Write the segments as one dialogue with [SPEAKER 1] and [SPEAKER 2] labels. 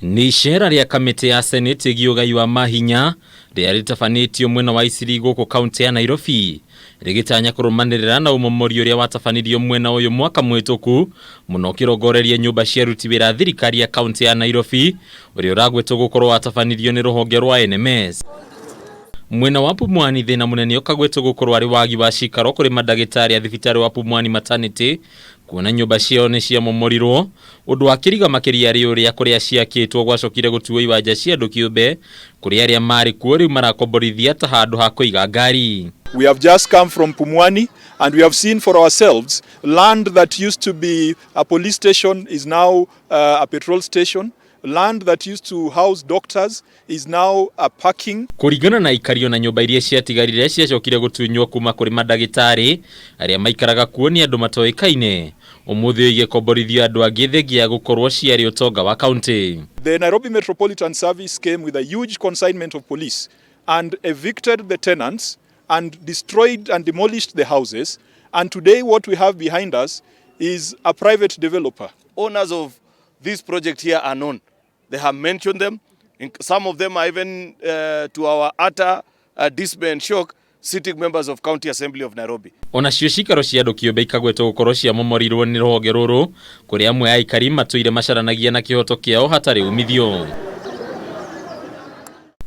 [SPEAKER 1] Nĩ icera rĩa kamĩtĩ ya Senate ĩgiĩ ũgai wa mahinya rĩrĩa rĩtabanĩtio mwena wa Isili gũkũ kaunti ya Nairobi, rĩgĩtanya kũrũmanĩrĩra na ũmomori ũrĩa watabanirio mwena ũyũ mwaka mũhĩtũku mũno ũkĩrongoreria nyũmba cia aruti wĩra a thirikari ya kaunti ya Nairobi, ũrĩa ũragwetwo gũkorwo watabanirio nĩ rũhonge rwa NMS. Mwena wa Pumwani thĩna mũnene ũkagwetwo gũkorwo arĩ wagi wa cikaro kũrĩ mandagĩtarĩ a thibitarĩ wa Pumwani Maternity, kuona nyũmba ciao nĩ ciamomorirwo. Ũndũ wa kĩriga makĩria arĩ ũrĩa kũrĩa ciakĩtwo gwacokire gũtuo iwanja cia andũ kĩũmbe, kũrĩa arĩa marĩ kuo rĩu marakomborithia ta handũ ha kũiga ngari.
[SPEAKER 2] We have just come from Pumwani and we have seen for ourselves land that used to be a police station is now a petrol station. Land that used to house doctors is now a parking.
[SPEAKER 1] Kũringana na ikario na nyũmba iria ciatigarire ciacokire gũtunywo kuma kũrĩ mandagĩtarĩ arĩa maikaraga kuo nĩ andũ matoĩkaine, ũmũthĩ ũyũ igĩkomborithio andũ angĩ thengia ya gũkorwo ciarĩ ũtonga wa kaunti.
[SPEAKER 2] The Nairobi Metropolitan Service came with a huge consignment of police and evicted the tenants and destroyed and demolished the houses. And today what we have behind us is a private developer.
[SPEAKER 3] Owners of this project here are known. They have mentioned them. Some of them are even to our utter dismay and shock, sitting members of County Assembly of Nairobi.
[SPEAKER 1] Onacio cikaro cia andũ kĩũmbe ikagwetwo gũkorwo ciamomorirwo nĩ rũhonge rũrũ, kũrĩa amwe a aikari matũire macaranagia na kĩhoto kĩao hatarĩ umithio.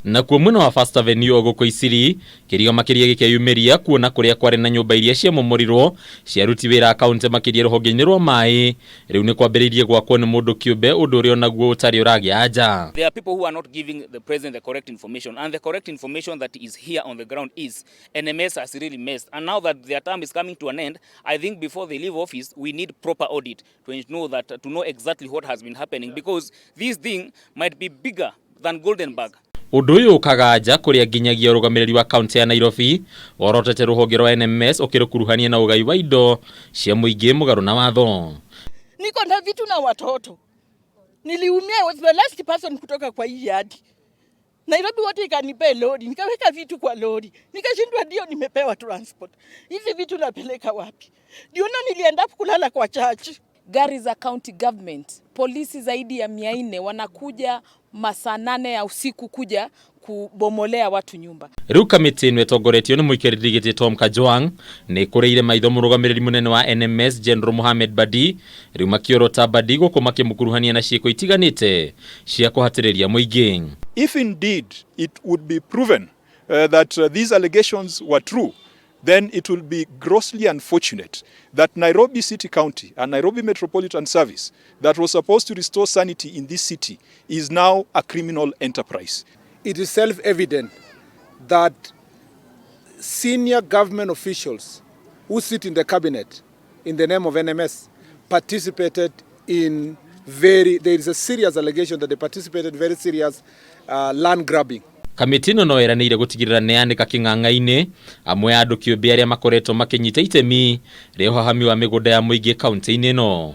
[SPEAKER 1] Nakuo mwena wa First Avenue o gũkũ Isili, kĩriga makĩria gĩkeyumĩria kuona kũrĩa kwarĩ na nyũmba iria ciamomorirwo cia aruti wĩra a kaunti makĩria rũhonge-inĩ rwa maĩ, rĩu nĩ kwambĩrĩirie gwakwo nĩ mũndũ kĩũmbe, ũndũ ũrĩa onaguo ũtarĩ ũragĩa anja.
[SPEAKER 4] There are people who are not giving the president the correct information, and the correct information that is here on the ground is NMS has really messed. And now that their term is coming to an end, I think before they leave office, we need proper audit to know that to know exactly what has been happening, because this thing might be bigger than Goldenberg.
[SPEAKER 1] Ũndũ ũyũ ũkaga nja kũrĩa nginyagia ũrũgamĩrĩri wa kaunti ya Nairobi worotete rũhonge rwa NMS ũkĩrũkuruhania na ũgai wa indo cia mũingĩ mũgarũ na watho.
[SPEAKER 5] Niko na vitu na watoto. Niliumia, I was the last person kutoka kwa hii yard. Nairobi wote ikanipea lori, nikaweka vitu kwa lori. Nikashindwa, ndio nimepewa transport. Hizi vitu napeleka wapi? Ndio na nilienda kulala kwa church.
[SPEAKER 6] Gari za county government, polisi zaidi ya 400 wanakuja masaa 8 ya usiku kuja kubomolea watu nyumba.
[SPEAKER 1] Rĩu kamĩtĩ ĩno ĩtongoretio nĩ mũikarĩri gĩtĩ Tom Kajwang' nĩ ĩkũrĩire maitho mũrũgamĩrĩri mũnene wa NMS General Mohamed Badi, rĩu makĩorota Badi gũkũ makĩmũkuruhania na ciĩko itiganĩte cia kũhatĩrĩria mũingĩ.
[SPEAKER 2] If indeed it would be proven that these allegations were true, then it will be grossly unfortunate that Nairobi City County and Nairobi Metropolitan Service that was supposed to restore sanity in this city is now a criminal enterprise.
[SPEAKER 7] It is self-evident that senior government officials who sit in the cabinet in the name of NMS participated in very, there is a serious allegation that they participated very serious land grabbing.
[SPEAKER 1] Kamĩtĩ ĩno no ĩranĩire gũtigĩrĩra nĩ yanĩka kĩng'ang'a-inĩ amwe a andũ kĩũmbe arĩa makoretwo makĩnyita itemi rĩa ũhahami wa mĩgũnda ya mũingĩ kaunti-inĩ ĩno.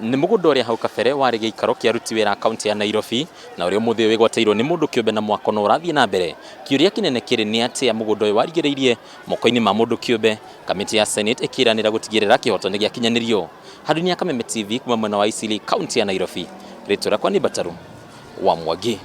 [SPEAKER 1] Nĩ mũgũnda ũrĩa hau kabere warĩ gĩikaro kĩa aruti wĩra a kaunti ya Nairobi na ũrĩa ũmũthĩ wĩgwatĩirwo nĩ mũndũ kĩũmbe na mwako no ũrathiĩ na mbere. Kĩũria kĩnene kĩrĩ nĩ atĩa mũgũnda ũyũ warigĩrĩirie moko-inĩ ma mũndũ kĩũmbe, kamĩtĩ ya Senate ĩkĩranĩra gũtigĩrĩra kĩhoto nĩ gĩakinyanĩrio. Handũ-inĩ ya Kameme TV kuma mwena wa Isili, kaunti ya Nairobi, rĩtwa rĩakwa nĩ Mbataru wa Mwangi.